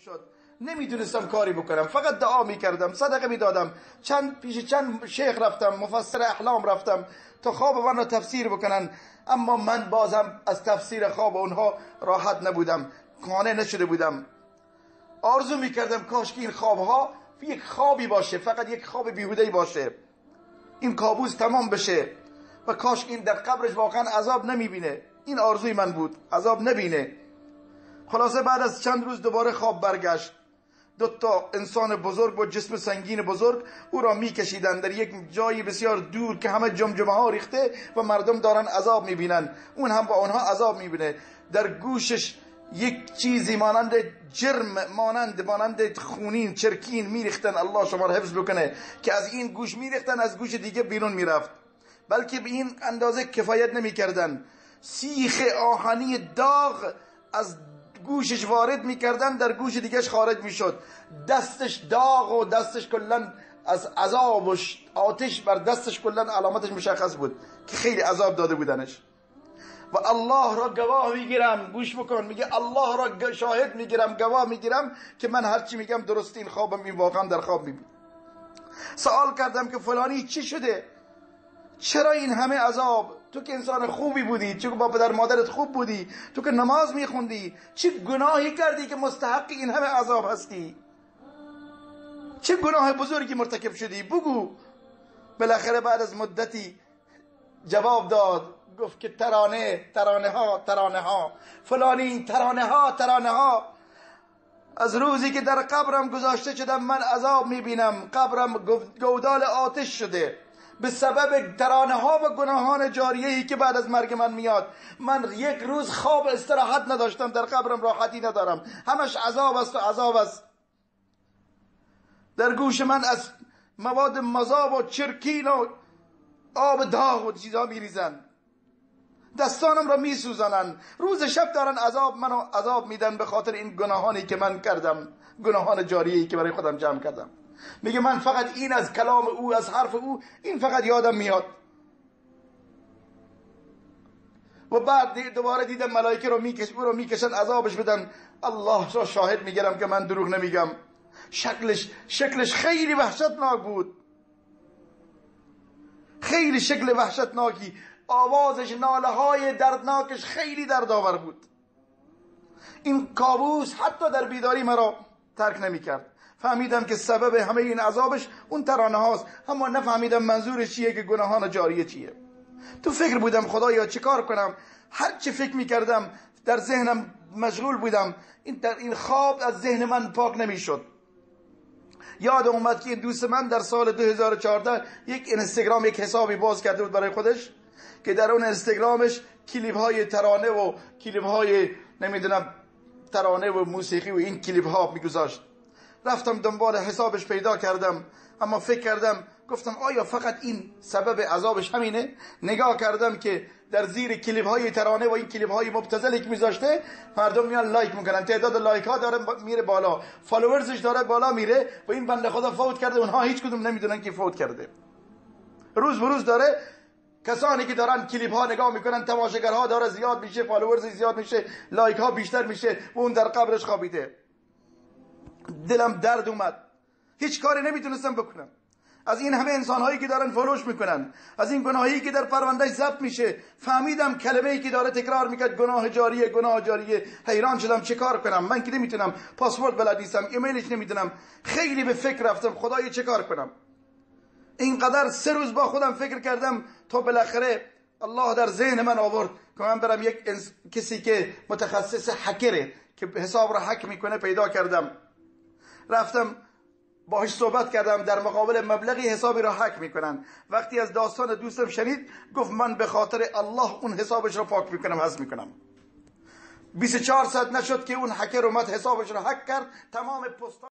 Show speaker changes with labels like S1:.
S1: میشد. نمیتونستم کاری بکنم، فقط دعا میکردم، صدقه میدادم. چند پیش چند شیخ رفتم، مفسر احلام رفتم تا خواب من را تفسیر بکنن، اما من بازم از تفسیر خواب اونها راحت نبودم، قانع نشده بودم. آرزو میکردم کاش که این خوابها یک خوابی باشه، فقط یک خواب بیهوده‌ای باشه، این کابوس تمام بشه و کاش این در قبرش واقعا عذاب نمیبینه. این آرزوی من بود، عذاب نبینه. خلاصه بعد از چند روز دوباره خواب برگشت. دو تا انسان بزرگ با جسم سنگین بزرگ او را میکشیدن در یک جایی بسیار دور که همه جمجمه ها ریخته و مردم دارن عذاب میبینن، اون هم با اونها عذاب میبینه. در گوشش یک چیزی مانند جرم، مانند خونین چرکین میریختن، الله شما را حفظ بکنه، که از این گوش میریختن از گوش دیگه بیرون میرفت. بلکه به این اندازه کفایت نمیکردن، سیخ آهنی داغ از گوشش وارد میکردن، در گوش دیگهش خارج میشد. دستش داغ و دستش کلا از عذاب و آتش بر دستش کلا علامتش مشخص بود که خیلی عذاب داده بودنش. و الله را گواه میگیرم، گوش بکن، میگه الله را شاهد میگیرم، گواه میگیرم که من هرچی میگم درست، این خوابم این واقعا در خواب میبینم. سوال کردم که فلانی چی شده، چرا این همه عذاب؟ تو که انسان خوبی بودی، تو که با پدر مادرت خوب بودی، تو که نماز میخوندی، چه گناهی کردی که مستحق این همه عذاب هستی؟ چه گناه بزرگی مرتکب شدی؟ بگو. بالاخره بعد از مدتی جواب داد، گفت که ترانه، ترانه ها، ترانه ها، فلانی، ترانه ها، ترانه ها. از روزی که در قبرم گذاشته شدم من عذاب میبینم، قبرم گودال آتش شده به سبب ترانه ها و گناهان جاریه‌ای که بعد از مرگ من میاد. من یک روز خواب استراحت نداشتم، در قبرم راحتی ندارم، همش عذاب است و عذاب است. در گوش من از مواد مذاب و چرکین و آب داغ و چیزها میریزن، دستانم را میسوزانن، روز شب دارن عذاب منو عذاب میدن به خاطر این گناهانی که من کردم، گناهان جاریه‌ای که برای خودم جمع کردم. میگه من فقط این از کلام او، از حرف او، این فقط یادم میاد. و بعد دوباره دیدم ملائکه رو او رو میکشن عذابش بدن. الله را شاهد میگیرم که من دروغ نمیگم. شکلش خیلی وحشتناک بود، خیلی شکل وحشتناکی، آوازش، ناله های دردناکش خیلی دردآور بود. این کابوس حتی در بیداری مرا ترک نمیکرد. فهمیدم که سبب همه این عذابش اون ترانه هاست، اما نفهمیدم منظورش چیه که گناهان جاریه چیه. تو فکر بودم خدایا چه کار کنم، هر چه فکر میکردم در ذهنم مشغول بودم، این در این خواب از ذهن من پاک نمیشد. یاد اومد که این دوست من در سال 2014 یک اینستاگرام، یک حسابی باز کرده بود برای خودش که در اون اینستاگرامش کلیپ های ترانه و کلیپ های نمیدونم ترانه و موسیقی و این کلیپ ها میگذاشت. رفتم دنبال حسابش پیدا کردم، اما فکر کردم، گفتم آیا فقط این سبب عذابش همینه؟ نگاه کردم که در زیر کلیپ های ترانه و این کلیپ های مبتذلی که میذاشته مردم میان لایک میکنن، تعداد لایک ها داره میره بالا، followers ش داره بالا میره و این بنده خدا فوت کرده، اونها هیچ کدوم نمیدونن که فوت کرده. روز به روز داره کسانی که دارن کلیپ ها نگاه میکنن، تماشاگرها داره زیاد میشه، followers زیاد میشه، لایک ها بیشتر میشه و اون در قبرش خوابیده. دلم درد اومد، هیچ کاری نمیتونستم بکنم. از این همه انسانهایی که دارن follow ش میکنن، از این گناهی که در پروندهش ضبط میشه، فهمیدم کلمه‌ای که داره تکرار میکرد گناه جاریه، گناه جاریه. حیران شدم چه کار کنم، من که نمیتونم، پاسپورت بلد نیستم، ایمیلش نمیدونم. خیلی به فکر رفتم خدایا چه کار کنم. اینقدر 3 روز با خودم فکر کردم تا بالاخره الله در ذهن من آورد که من برم یک کسی که متخصص هکره که حساب رو هک میکنه پیدا کردم. رفتم باهاش صحبت کردم، در مقابل مبلغی حسابی را هک میکنن. وقتی از داستان دوستم شنید گفت من به خاطر الله اون حسابش را پاک میکنم، حذف میکنم. 24 ساعت نشد که اون هکر اومد حسابش را هک کرد، تمام پست